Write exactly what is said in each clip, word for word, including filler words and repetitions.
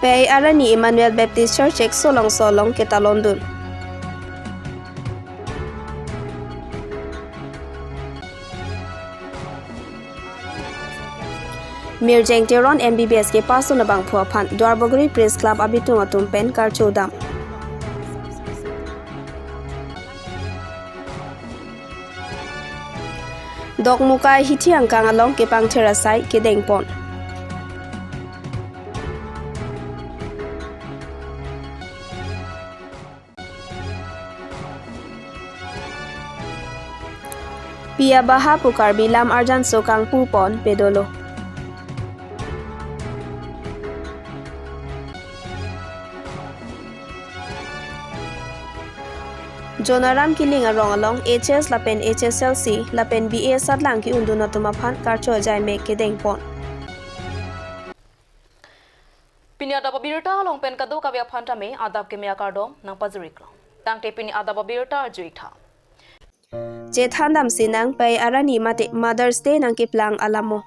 Pei Arani Emmanuel Baptist Church Eksolongso along ketalondun. Mirjeng Teron M B B S kepass abangphu aphan Duarbagori Press Club abitung atum pen karcho dam. Dokmoka hithi angkang along kepangther asai kedengpon. Pi abaha pu Karbi lam arjanso kangpupon pedolo. Jonaram Killing arong along H S lapen H S L C lapen B A satlang ke-undun atum aphan karcho ajaimek kedengpon. Pini adap abirta along pen kadokave aphan tame adap keme akardom nangpajiriklo. Tangte pini adap abirta arju-ik tha. Chethan damsi nang Pei Arani mate Mother's Day nangkeplang alamo.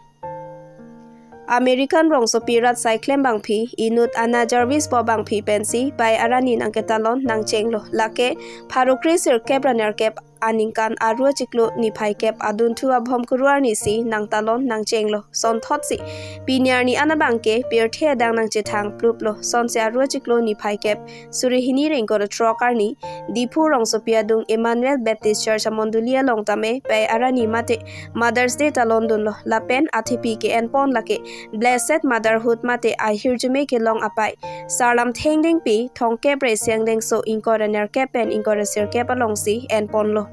American rongsopi rat saiklem bangphi, inut Anna Jarvis pu abangphi pensi Pei Arani nangketalon nangchenglo. Lake pharo kre sirkep ra nerkep aningkan Aru achiklo niphai kep adunthu Abhomkuru arnisi nangtalon nangchenglo. Sonthotsi pini arni an abangke pirthe adang nangchethang pluplo. Sonsi Aru achiklo niphai kep suri hini ra ingkoi ra throk arni Diphu rongsopi adung Emmanuel Baptist Church amondoli along tame Pei Arani mate Mother's Day talondunlo. Lapen athepi ke-enpon lake Blessed Motherhood mate ahirjume kelong apei Sarlamthe Engdengpi thomkep ra isi angdengso ingkoi ra nerkep pen ingkoi ra sirkep alongsi enponlo.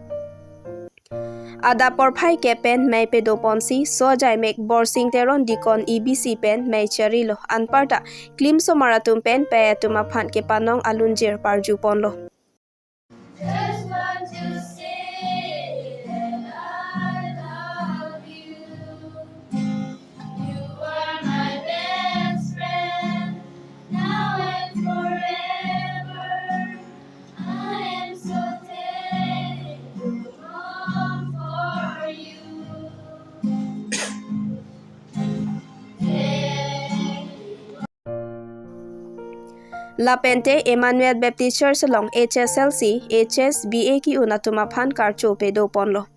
Adap porphai kep pen mei pedoponsi so ajaimek Borsing Teron Deacon E B C pen mei charilo. Anparta klimsomar atum pen pei atum aphan kepanong alunjir parjuponlo. Just want to say that I love you. You are my best friend, now and forever. I am so thankful, Mom, for you. Lapente Emmanuel Baptist Church along H S L C, H S, B A ke-un atum aphan karcho pedoponlo.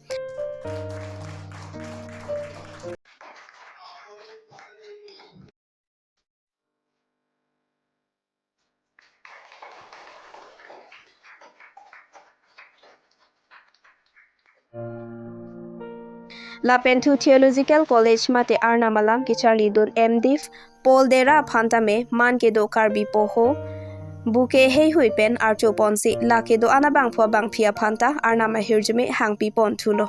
Lapenthu Theological College mate Arnam alam kecharlidun M.Div Paul Dera aphan tame man kedo Karbi poho bouquet heihui pen archoponsi la kedo-an abangphu abangphi aphanta Arnam ahirjume hangpiponthulo.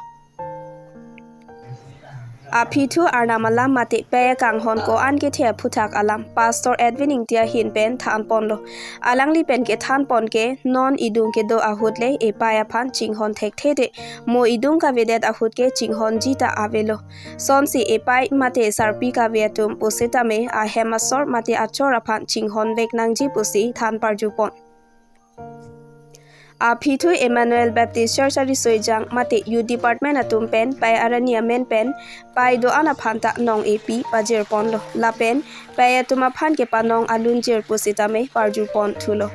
Aphi thu Arnam alam mate pei akanghon ko-an kethe aphuthak alam Pastor Edwin Ingti ahin pen thanponlo. Alangli pen kethanpon ke non idung kedo ahut le epei aphan chinghon thekthe te mo idung kavedet ahut ke chinghonji ta avelo. Sonsi epei mate sarpi kave atum pusitame ahem asor mate achor aphan chinghon vek nangji pusi than parjupon. Aphi thu Emmanuel Baptist Church ariso ejang mate Youth Department atum pen pei arani amen pen pei do-an aphanta nong-epi pajirponlo. Lapen pei atum aphan kepanong alunjir pusitame parjuponthulo.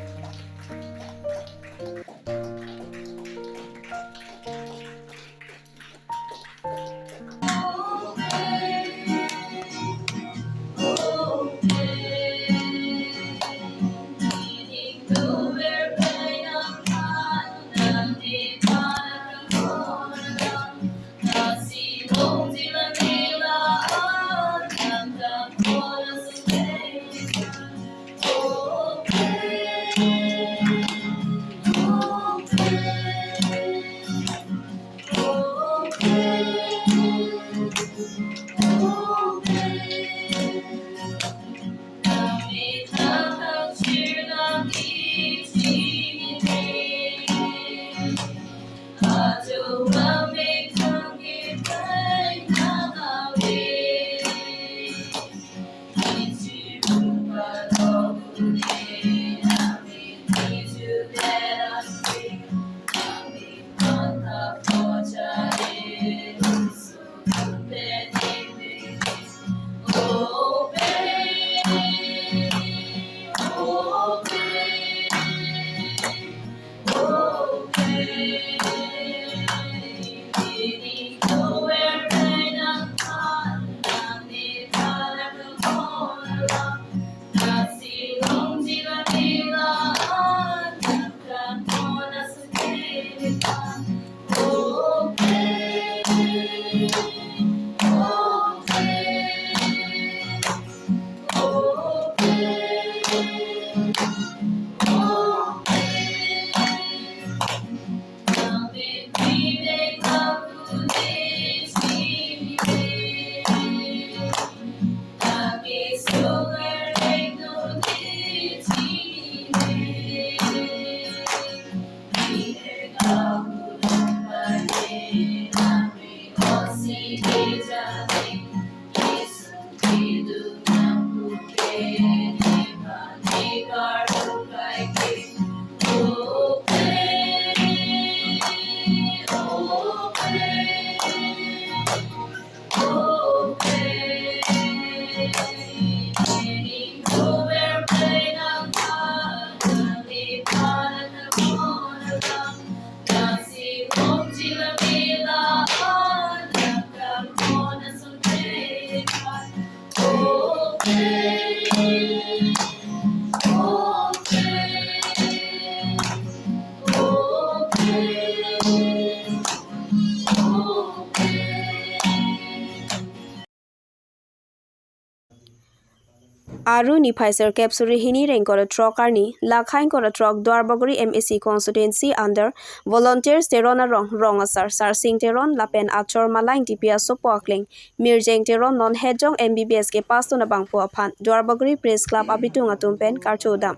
Aru niphai sirkep suri hini ingkoi ra throk arni, lakha ingkoi ra throk Duarbagori M A C constituency under Volunteers Teron arong, rong asar Sarsing Teron lapen achor Malang Tipi asopo akleng Mirjeng Teron non hejong M B B S kepass dun abangphu aphan Duarbagori Press Club abitung atum pen karcho dam.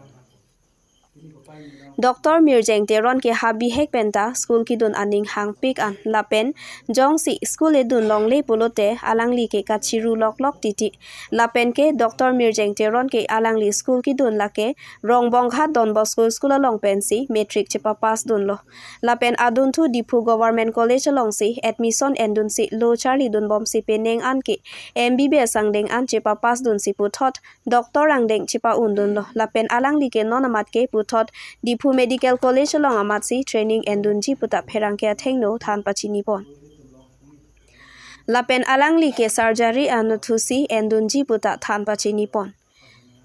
Doctor Mirjeng Teron ke ha bihek penta school kedun aning hangpik an lapen jongsi school edun longle pulote alangli ke kachiru loklok titi. Lapen ke Doctor Mirjeng Teron ke alangli school kedun lake Rongbonghat Don Bosco School along pensi matric chepapass dunlo. Lapen adunthu Diphu Government College alongsi admission endunsi lo charli dunbomsi penang an ke M B B S angdeng an chepapass dunsi puthot doctor angdeng chepa-un dunlo. Lapen alangli ke non amat ke puthot Diphu Medical College along amatsi training endunji puta pherangke athengno than pachinipon. Lapen alangli ke surgery anuthusi endunji puta than pachinipon.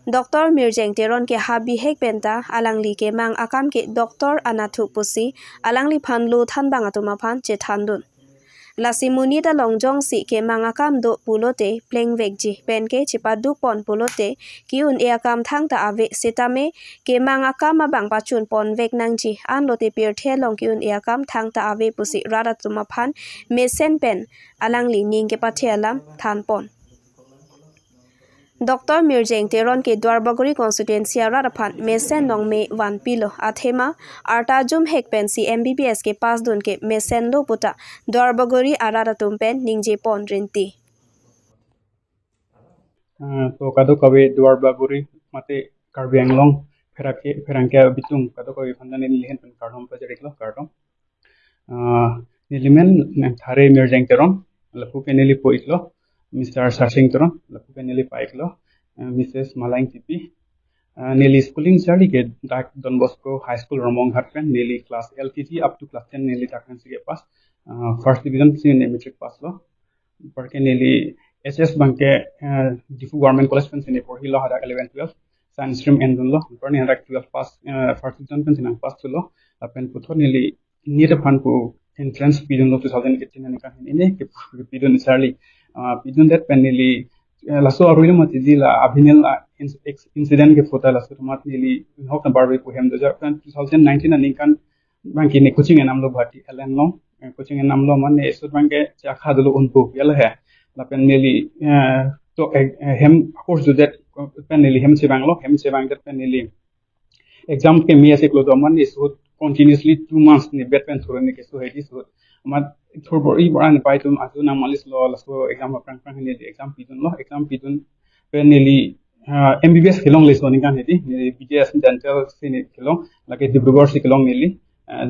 Doctor Mirjeng Teron ke ha bihek penta alangli kemang akam ke doctor anathu pusi alangliphan lo thanbang atum aphan chethan dun. Lasi monit along jongsi kemang akam do pulote plengvekji penke chepadukpon pulote ke-un-e akam thangta ave setame kemang akam abang pachunponvek nangji anlote pirthe along ke-un-e akam thangta ave pusi rat atum aphan mesen pen alangli ning kepathe alam thanpon. Doctor Mirjeng Teron ke Duarbagori constituency arat aphan mesen nongme vanpilo athema arta jumhek pensi M B B S kepass dun ke mesenlo puta Duarbagori arat atum pen ningjepon rinti. Ah, to kadokave Duarbagori mate Karbi Anglong pherangke, pherangke abitung kadokave aphan ta neli lahin pen kardom pajir-iklo, kardom. Ah, neli men, eh, Thare Mirjeng Teron, lapu ke neli po-iklo, Mister Sarsing Teron, lapu ke neli pa-iklo, eh, Missus Malang Tipi. Ah, neli schooling charli ke dak Don Bosco High School Rongbonghat pen, neli class L K G up to class ten neli dak pensi kepass, ah, first division si neli matric pass lo. Anparke neli H S abangke, eh, Diphu Government College pensi neli porhilo hadak eleven twelve. Science stream endunlo. Anpar neli hadak twelve pass, eh, first division pensi nangpass thulo. Lapen puthot neli NEET aphan pu entrance pidunlo two thousand eighteen aningkan hini ke pidun charli. Ah, pidundet pen neli, eh, laso arui lo mati di la abhinil, ah, ins-, ex-, incident ke phuta laso amat neli hok na barbe pu hem doja pen two thousand nineteen aningkan abangke ne coaching enamlo Guwahati L N along, eh, coaching enamlo mane esut abangke chakha dolo unpo yalo he. Lapen neli, eh, to, eh, eh, hem course dodet, eh, pen neli hem chevanglo, hem chevangdet pen neli exam ke mi asik lo do mane esut continuously two months ne bet pen thuro ne keso hedi sut. Amat thur bor-i bor-an pai atum aju nang malis lo laso exam aphrang aphrang neli exam pidunlo, exam pidun pen neli, ah, M B B S kelongle laso aningkan hedi, neli B D S dental si neli kelong, lake Dibrugarh si kelong neli, ah,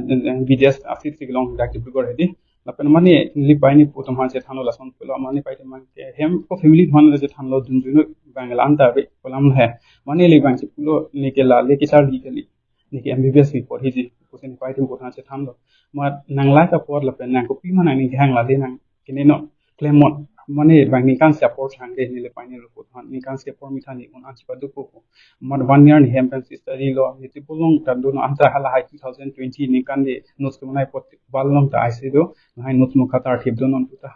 B D S asit si kelong dak Dibrugarh hedi. Lapen mane neli pai ni pu atum aphan chethanlo lason pulo, mane pai atum aphan ke hem ko family aphan le chethanlo dunjunu bang la anta be kolam he. Mane neli abang si pulo neli ke la le kecharli kali. neke M B B S pi porhiji pusi nepei atum aphan chethanlo. Amat nanglai ta apor lapen nang kopima nang ningje hang lale nang kene non klemnon. Mane bang ningkan isi apor thang ke neli pei neli aphan ningkan isi apor methang ne un-an chipadukpo. Amat one year ne hem pen si study lo, ne tipulong ta do non anta halahai two thousand twenty ningkan de notes kemanai apot bal long ta aisi do, lahai notes mo katar thip do non puta.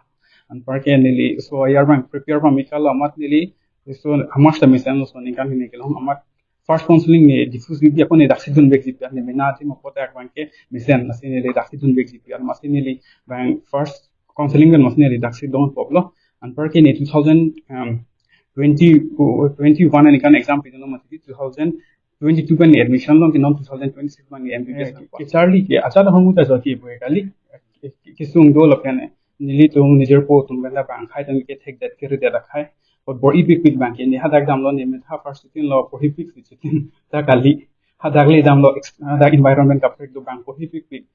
Anparke neli laso ayar bang prepare bang mika lo amat neli laso amat ta mesen laso ningkan hini kelong amat first counseling ne diffuse bi ako ne daksi dunvekji pi ne mena ti mo potak bang ke mesen lasi neli daksi dunvekji pi amatsi neli bang first counseling kan amatsi neli daksi dun pop lo. Anparke ne two thousand, um, twenty, twenty-one ningkan exam pidunlo amatsi two thousand twenty-two pen admission lo ke non two thousand twenty-six pen M B B S. Eh, kacharli ke achar ahormu ta joti pu kali. Ke, ke, kesung do lapen nelitum nijor po atum pen ta bang akhai atum ke thekdet keridet akhai. Apot bor-ipikpik bang ke ne hadak damlo ne metha first chitin lo porhipik si chitin ta kali. Hadak le damlo ex-, hadak environment kaprek do bang porhipikpik.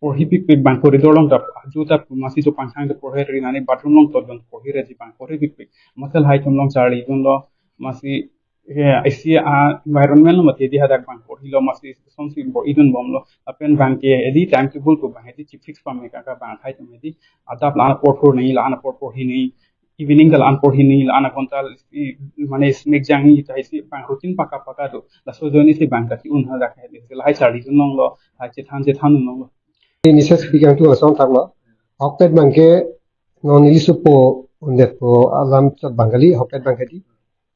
Porhipikpik bang corridor along ta aju ta amatsi jo pangthang ta porhiri nani bathroom along todon porhiriji bang porhipikpik. Amat lahai atum along charlidunlo amatsi, eh, isi a-environment lo mati di hadak bang porhilo amatsi sonsi bor-idun bomlo. Lapen bang ke edi timetable ko bang edi chifix pame ka bang akhai atum edi adap la-an apor porhi nangji, la-an apor porhi nangji, evening ta la-an porhi nangji, la-an agonta, i, mane snack jangji ta isi bang routine paka paka do. Laso ajoine si bang kati un hadak hai de. Lahai charlidun longlo, lahai chethan chethan longlo. Missus Bikang tu lason thaklo. Ahokpet bang ke non ili supo undetpo alam chot bang kali, ahokpet bang ke di.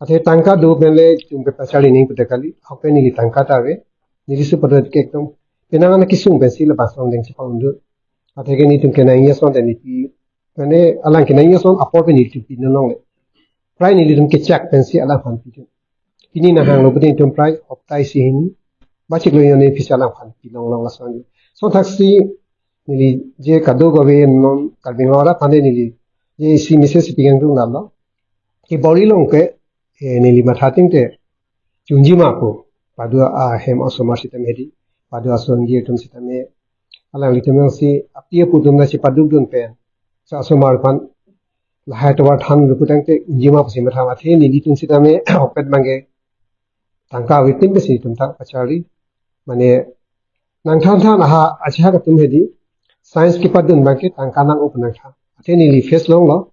Athe tangka do pen le itum ke pacharli nangji pu ta kali, ahokpet neli tangka ta ave. Neli supo do ke ekdom penang ana kesung pensi labangso angdeng chepa-un do. Athe ke nelitum kenangji ason ta nepi, mane alang kenangji ason apor pen nelitum pinon longle. Prai nelitum kechak pensi alangphan pidun. Pini nang hanglo pute itum prai hopta isi hini ba chiklo jone pisa alangphan pilong long lason. Lason thaksi neli je kadokave non Karbi Anglong arat aphan neli je isi message si pigang tung damlo. Ke bor-i long ke, eh, neli matha ting te chunji ma pu, padu ahem asomar sitame hedi, padu asongji atum sitame, alanglitum si api apo atum ta si padukdun pen, sa asomar aphan lahai tovar thanlo putangte unji ma pusi matha, athe nelitum sitame ahokpet bang ke tangka avi tim pensi itum ta pacharli. Mane nangthan than aha achaha atum hedi science kepadun bang ke tangka nang-o pu nangthan. Athe neli face longlo.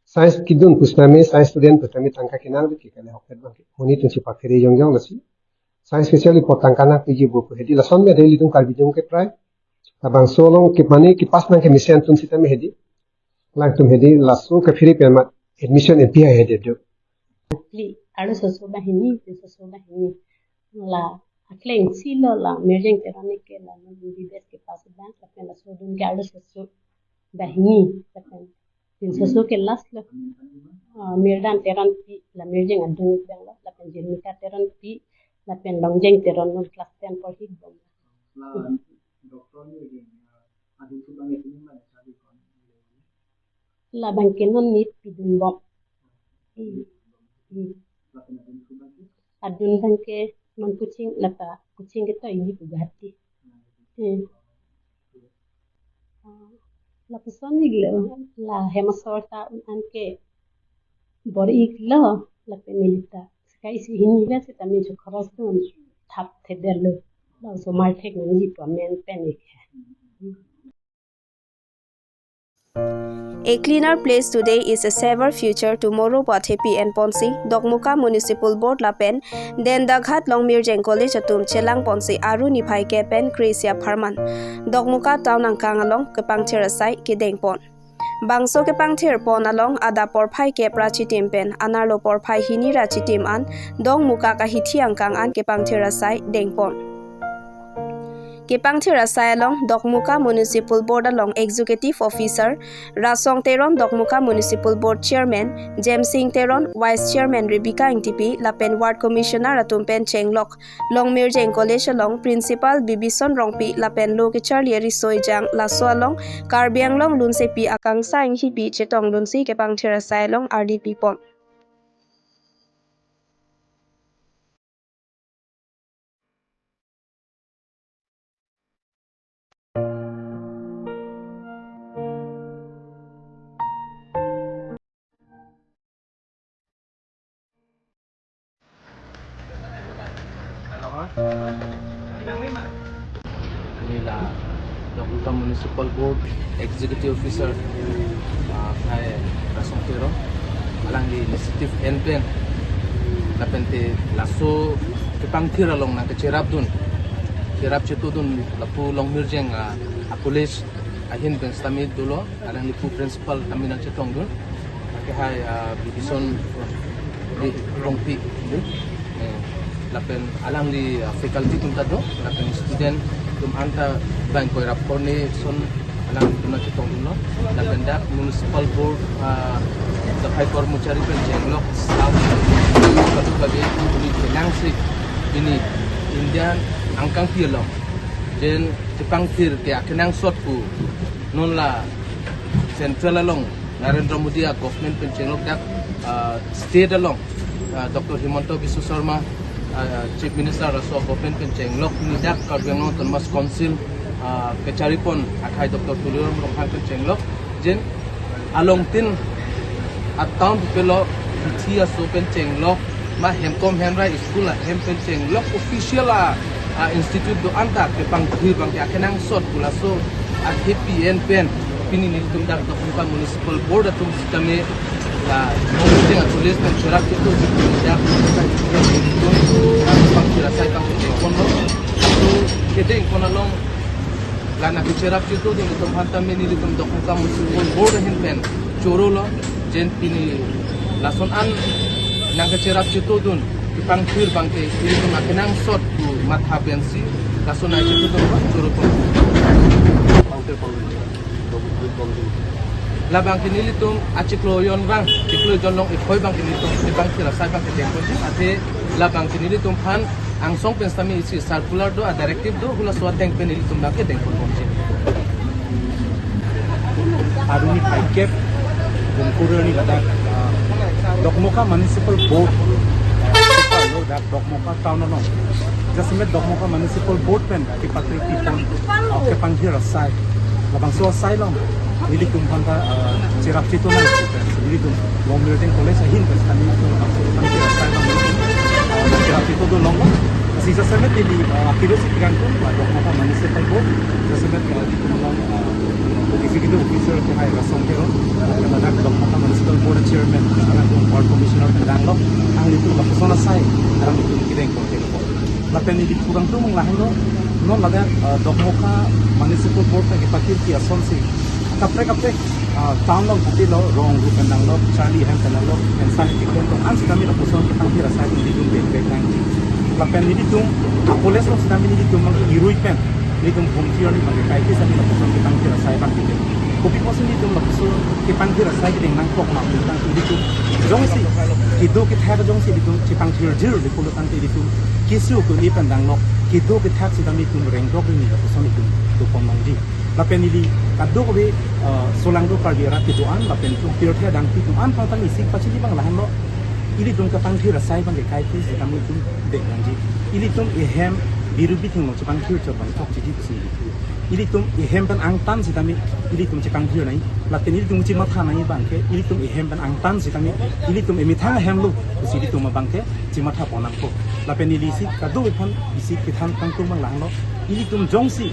Science kedun pu sitame, science student pu sitame tangka kenang ke kali ahokpet bang ke. Monit atum si pakhere jongjong lasi. Science specially apot tangka nangpiji pu pu hedi lason me hedi itum Karbi atum ke prai. Labangso along ke mane kepass nang kemesen atum sitame hedi. Alangtum hedi laso kaphere pen amat admission M P I hedi do. Kli, arloso banghini, pinsoso banghini. La akleng si lo la Mirjeng Teron ke la M B B S kepass abang, lapen laso adung ke arloso banghini, lapen pinsoso ke last lo. Ah, Mirdan Teronpi, la Mirjeng adung abang lo, lapen Jirmita Teronpi, lapen Longjeng Teron non class ten porhi bom. La doctor ni lagi, ah, adung ke bang itu ni mana cari kon? Labang ke non NEET pidun bom. Hmm. Hmm. Adung bang ke non coaching lata coaching ke to ili pu Guwahati. Hmm. Ah, lapuson ni lo la hem asor ta un-an ke bor-i lo lapen neli ta. Sekai isi hini le sitame jo khoros dun thap thedetlo. Labangso mar thek nangji pu amen pen ik. A cleaner place today is a safer future tomorrow pu athepi enponsi Dokmoka Municipal Board lapen Dendaghat Longmirjeng College atum chelangponsi Aru niphai kep pen kre-isi apharman Dokmoka town angkang along kepangthir asai kedengpon. Bangso kepangthirpon along adap porphai kep ra chitim pen anerlo porphai hini ra chitim an Dokmoka kahithi angkang an kepangthir asai dengpon. Kepangthir asai along Dokmoka Municipal Board along Executive Officer Rasong Teron, Dokmoka Municipal Board Chairman Jemsing Teron, Vice Chairman Rebecca Ingtipi lapen Ward Commissioner atum pen chenglok Longmirjeng College along Principal Bibison Rongpi lapen lo kecharli riso ejang laso along Karbi Anglong lunsepi akangsai inghipi chetongdunsi kepangthir asai along ardi pipon. La Dokmoka Municipal Board Executive Officer, ah, hai Rasong Teron, alangli initiative en pen, lapen te laso kepangthir along nangkecherapdun, cherap chetudun lapu Longmirjeng, ah, a college ahin pen sitame dolo, alangli pu principal tame nangchetongdun. Lake hai, ah, Bibison, eh, Rongpi, eh, lapen alangli, ah, faculty atum ta do, lapen student atum anta bang koirap korne son alangtum nangchetongdunlo. Lapen dak municipal board, ah, dak hai kormochari pen chenglok staff, kadokave uni kenangsi pini India angkangpi along, jen kepangthir ke akenangsot pu non la central along Narendra Modi a government pen chenglok, dak, ah, state along, ah, Doctor Himanta Biswa Sarma, ah, Chief Minister laso government pen chenglok, ni dak Karbi Anglong Autonomous Council, ah, kacharipon akhai Doctor Tuliram Ronghang pen chenglok, jen along tin a town pelo, bithi aso pen chenglok, ma hemkom hemra school ahem pen chenglok, official a, a institute do-an ta kepangthir abangke akenangsot pu laso akhei pen pen pini nelitum dak Dokmoka Municipal Board atum sitame la Nongting a college pen cherap chetudun dak kepangthir asai abangke dengponlo. So kedengpon along la nangkecherap chetudun atum aphan tame nelitum Dokmoka Municipal Board ahin pen chorolo, jen pini lason an nangkecherap chetudun kepangthir abangke nelitum akenangsot pu matha pensi lason nangchetudun choro pon. Labangke nelitum achiklo jon abang, chiklo jon along iphoi abangke nelitum kepangthir asai abangke dengponji, athe labangke nelitum aphan angsong pen sitame isi circular do, a directive do, hula so ateng pen nelitum abangke dengponponji. Aruni paikep bungkur arni ladak, ah, Dokmoka Municipal Board, ah, lo dak Dokmoka town along. Jasemet Dokmoka Municipal Board pen kepatri pipon, ah, kepangthir asai, labangso asai along nelitum aphan ta, ah, cherap chetudun nelitum Longmirjeng College ahin pen sitame nelitum labangso kepangthir asai along nelitum, ah, cherap chetudun longlo. Lasi jasemet neli, ah, apilo si pegangdun, ah, Dokmoka Municipal Board, jasemet, ah, nelitum along, ah, Executive Officer akhai Rasong Teron, ah, ladak Dokmoka Municipal Board Chairman, alangtum Ward Commissioner pen danglo, nanglitum lapuson asai, nanglitum kedengpon kedengpon. Lapen neli pegangdun abang lahenlo, non ladak, ah, Dokmoka Municipal Board ta kepakirpi asonsi kaprek kaprek, ah, town along putilo, Rong Group pen danglo, Charlie Hem pen danglo, pen sani tikon to an sitame lapuson kepangthir asai nelitum bek bek nangji. Lapen nelitum a college along sitame nelitum mang irui pen nelitum volunteer ni bang kai ke sitame lapuson kepangthir asai abang kideng. Kopi pusi nelitum lapuson kepangthir asai kideng nangkok ma pu tangte nelitum jongsi kedo kethak jongsi nelitum chepangthirjir le pulo tangte nelitum keso ko-e pen danglo, kedo kethak sitame nelitum rengdok ri ni lapuson nelitum dopon nangji. Lapen neli kadokave, eh, solangdo Karbi arat kedo-an, lapen nelitum pirthe adang pi atum an aphan ta isi pachini abang lahenlo. Ilitum kepangthir asai abangke kaike sitame nelitum deng nangji. Ilitum ehem biru bithengno chepangthir chot abang chokche ji pusi neli thu. Ilitum ehem pen angtan sitame ilitum chepangthir nangji. Lapen ilitum chematha nangji abangke, ilitum ehem pen angtan sitame ilitum emethang ahem lo pusi ilitum abangke chematha pon nangpo. Lapen neli isi kadokave aphan isi kethan kangtung abang lahenlo. Ilitum jongsi,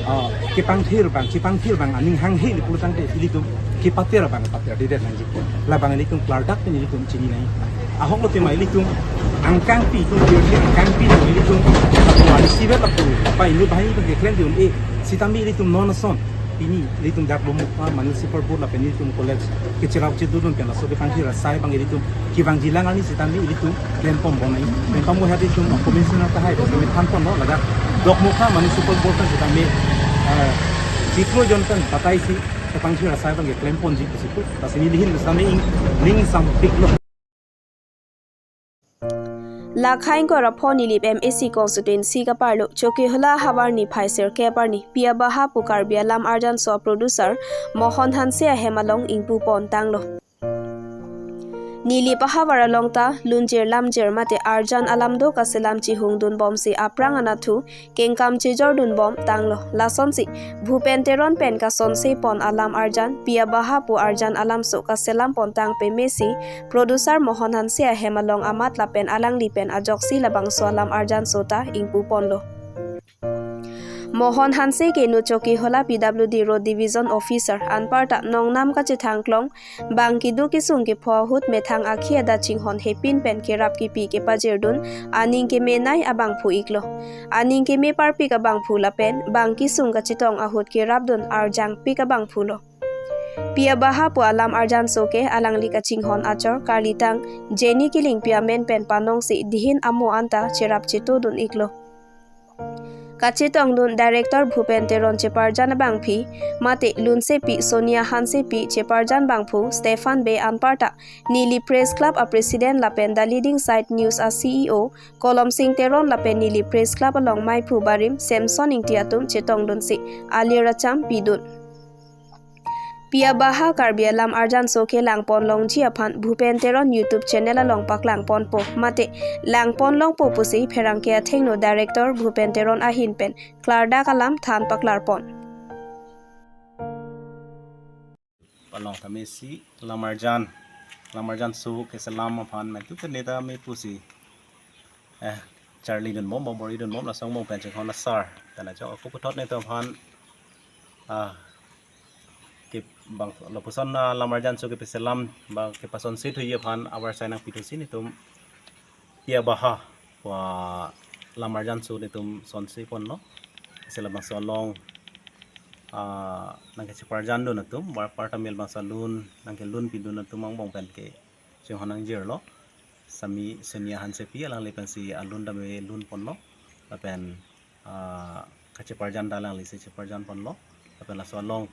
ah, kepangthir abang, chepangthir abang aning hanghe le pulo tangte ilitum kepatir abang patirdedet nangji. Labang ilitum klardak pen ilitum chini nangji. Ahok lo tema ilitum angkangpi, itum pirthe angkangpi lo ilitum lapu ari sivet lapu apa inut bahai itum keklem di un-e sitame ilitum non ason pini ilitum dak Dokmoka Municipal Board lapen ilitum college kecherap chetudun pen laso kepangthir asai abang ilitum kevangjilang arni sitame ilitum klempon bom nangji. Pen kamu hadi tum commissioner ta hai sitame thanponlo ladak Dokmoka Municipal Board pen sitame, eh, chiklo jon pen batai si kepangthir asai abang keklemponji pusi pu. Lasi neli ahin sitame ing ning sampiklo. Lakhai ingkoi ra pho Nilip M A C constituency kaparlo Chokihola havar niphai sirkep arni Piya Baha pu Karbi alam arjanso a producer Mohon Hanse ahem along ingpupon tanglo. Nilip ahavar along ta lunjir lamjir mate arjan alam do kaselam chihungdun bomsi aphrang anatthu kengkam chejordun bom tanglo. Lasonsi Bhupen Teron pen kasonse pon alam arjan Piya Baha pu arjan alamso kaselam pon tang pemesi producer Mohon Hanse ahem along amat lapen alangli pen ajoksi labangso alam arjanso ta ingpuponlo. Mohon Hanse ke Nuchokihhola P W D Road Division Officer anparta nongnam kachethang klong bang keduk kesung kepho ahut methang akhi adak chinghon hepin pen kerap kepi kepajirdun aning kemenei abangphu iklo. Aning keme parpik abangphu lapen bang kesung kachetong ahut kerapdun arjangpik abangphu lo. Pi abaha pu alam arjanso ke alangli kachinghon achor karlitang Jenny Killingpi amen pen panongsi dihin amo anta cherap chetodun iklo. Kachetongdun Director Bhupen Teron cheparjan abangpi, mate lunsepi Sonia Hansepi cheparjan bangphu Stephan Bey anparta neli Press Club a President lapen The Leading Site News a C E O Kolom Sing Teron lapen neli Press Club along maiphu barim Samson Ingti atum chetongdunsi alir acham pidun. Pi abaha Karbi alam arjanso kelang pon longji aphan Bhupen Teron YouTube channel along paklang ponpo, mate lang pon longpo pusi pherangke athengno Director Bhupen Teron ahin pen klardak alam than paklar pon. Palong tame si lamarjan, lamarjanso keselam aphan mentu teneta me pusi eh charlidunbom, bor-idunbom, lason mong pen chinghon asar. Tana chok ako puthot netum aphan ah ke bang lapuson ah lamarjanso kepeselam bang kepasonsi thuji aphan abar sai nangpithusi netum pi abaha pu alamarjanso netum sonsi ponlo. Isi labangso along ah nangkacheparjandun atum, bar aparta mel bangso alun nangkelun pidun atum angbong pen ke chinghon nangjirlo. Sami Sonia Hansepi alangli pensi alun tame lun ponlo. Lapen ah kacheparjan ta alanglisi cheparjan ponlo. Lapen laso along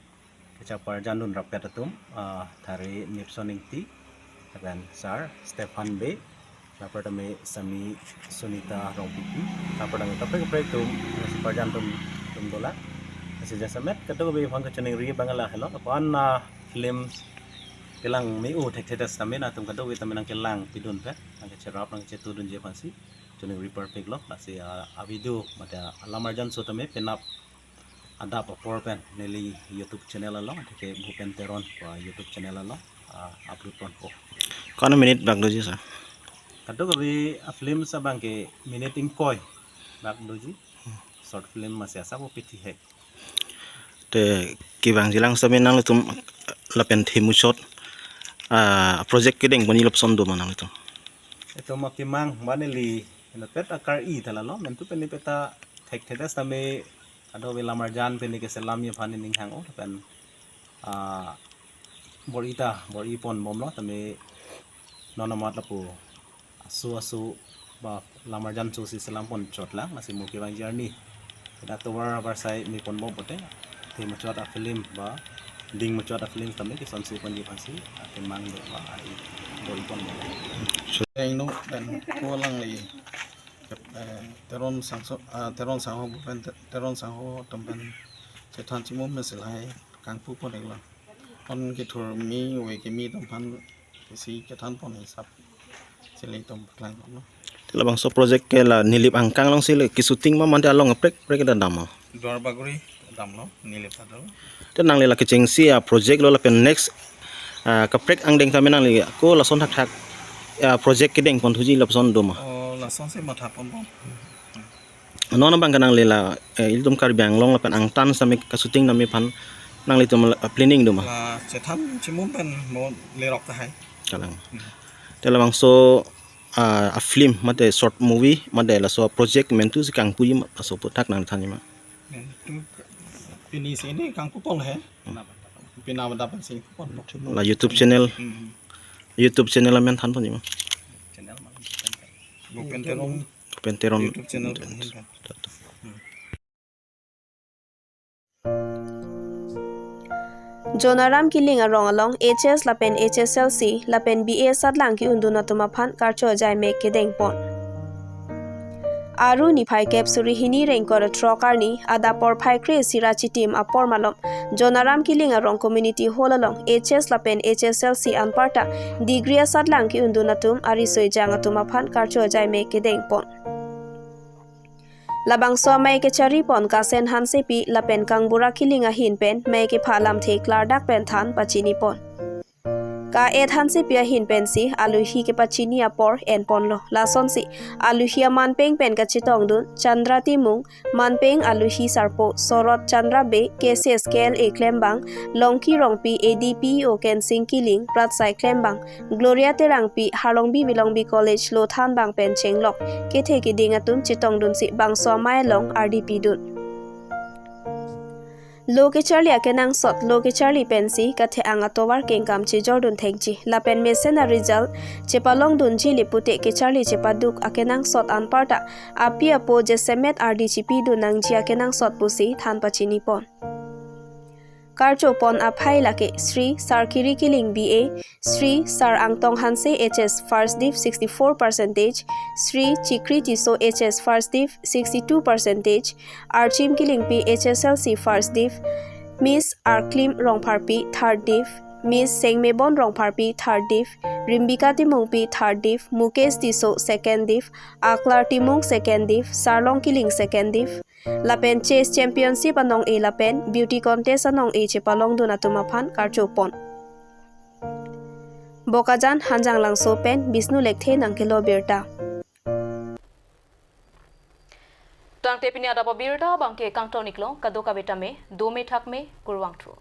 kacheparjandun rapet atum ah Thare Nipson Ingti, lapen Sar Stephan Bey, lapen tame Sami Sunita Rongpipi, lapen tame kaprek kaprek atum cheparjandun atum dolang. Lasi jasemet kadokave aphan kachiningri abang lahelo. Lapen ah film kelang me-o thekthedet tame nangtum kadokave tame nangkelang pidun pen, nangkacherap nangkachetodunji aphansi chiningri parpiklo. Lasi ah a video mate alamarjanso tame penap adap apor pen neli YouTube channel along, athe ke Bhupen Teron pu YouTube channel along ah upload ponpo. Ko-an minute bak doji, sir? Kadokave a film abang ke minute ingkoi bak doji. Short film masi asap o pithihek. Te kevangjilang sitame nanglitum lapen themuchot ah project kedeng ponji lapuson doma nanglitum? Itum akemang ba neli inutpet akar-i ta lalo, mentu pen ipeta thekthedet tame kadokave lamarjan pen keselamji aphan ning hang-o, lapen ah bor-i ta bor-i ponbomlo tame non amat lapu aso aso ba lamarjanso si selam ponchotlang, lasi mo kevangji arni dak tovar abar sai me ponbom pote themuchot a film ba dingmuchot a film tame kesonsi ponji aphansi akemang do ba ai bor-i ponbom. Sudengno pen ko alangli eh, Teron Sangso, ah, Teron Sangho, Bhupen Te-, Teron Sangho atum pen chethan chimum mesilai kangpu pon iklo. On kethur me ove keme atum aphan isi kethan pon hisap si ilitum paklang ponlo. Te labangso project ke la Nilip angkang alongsi le keshooting ma mate along kaprek kaprek kedam ma? Duar Bagori damlo, Nilip ta do. Te nangli la kechengsi a project lo lapen next ah kaprek angdeng tame nangli ko lason thakthak ah project kedeng ponthuji lapuson doma? Oh, lasonsi matha ponbom. Non abang ke nangli la eh, ilitum Karbi Anglong lapen angtan sitame kashooting tame aphan nanglitum la planning doma? La chethan chimum pen mo lerok tahai. Kalang. Te labangso ah a film mate short movie mate laso project mentu si kangpuji ma, laso aphuthak nangthanji ma? Mentu pini si ini kangpu pon he. Pini ada pensi pon. La YouTube channel, Hmm. YouTube channel amen than ponji ma? Channel ma. Bhupen Teron. Bhupen Teron. YouTube channel ahin kan. Jonaram Killing arong along H S lapen H S L C lapen B A satlang ke-undun atum aphan karcho ajai mek kedeng pon. Aru niphai kep suri hini rengkor throk arni adap porphai kre-isi ra chitim apor malom Jonaram Killing arong community hall along H S lapen H S L C anparta degree asatlang ke-undun atum ariso ejang atum aphan karcho ajai mek kedeng pon. Labangso amei kechari pon Kasen Hansepi lapen Kangbura Killing ahin pen mei kepha alamthe klardak pen than pachini pon. Ka-et hansepi ahin pensi aluhi kepachini apor enponlo. Lasonsi aluhi amanpeng pen kachetongdun Chandra Timung, manpeng aluhi sarpo Sorot Chandra Bey, K C S K L A klembang Longki Rongpi, A D P E O Kensing Kiling, Pratsai klembang Gloria Terangpi, Harlongbi Vilongbi College Lothan bang pen chenglok kethe keding atum chetongdunsi bangso amei along ardi pidun. Lo kecharli akenangsot lo kecharli pensi kathe-ang atovar kengkam chejordun thekji lapen mesen a-result chepalongdunji le pute kecharli chepaduk akenangsot anparta api apo jasemet ardi chipidun nangji akenangsot pusi than pachinipon. Karchopon aphai lake Sri Sarkiri Kiling B A, Sri Sar Angtong Hanse H S first div sixty-four percentage, Sri Chikri Tisso H S first div sixty-two percentage, Archim Kilingpi H S L C first div, Miss Arklim Rongpharpi third div, Miss Sengmebon Rongpharpi third div, Rimbika Timungpi third div, Mukesh Tisso second div, Aklar Timung second div, Sarlong Kiling second div, lapen Chess Championship anong-e lapen Beauty Contest anong-e chepalongdun atum aphan karchopon. Bokajan, Hanjanglangso pen Bishnu Lekthe nangkelo birta. Tangte pini adap abirta abangke kangton-iklo, kadokave tame dome thakme, kurvangthu.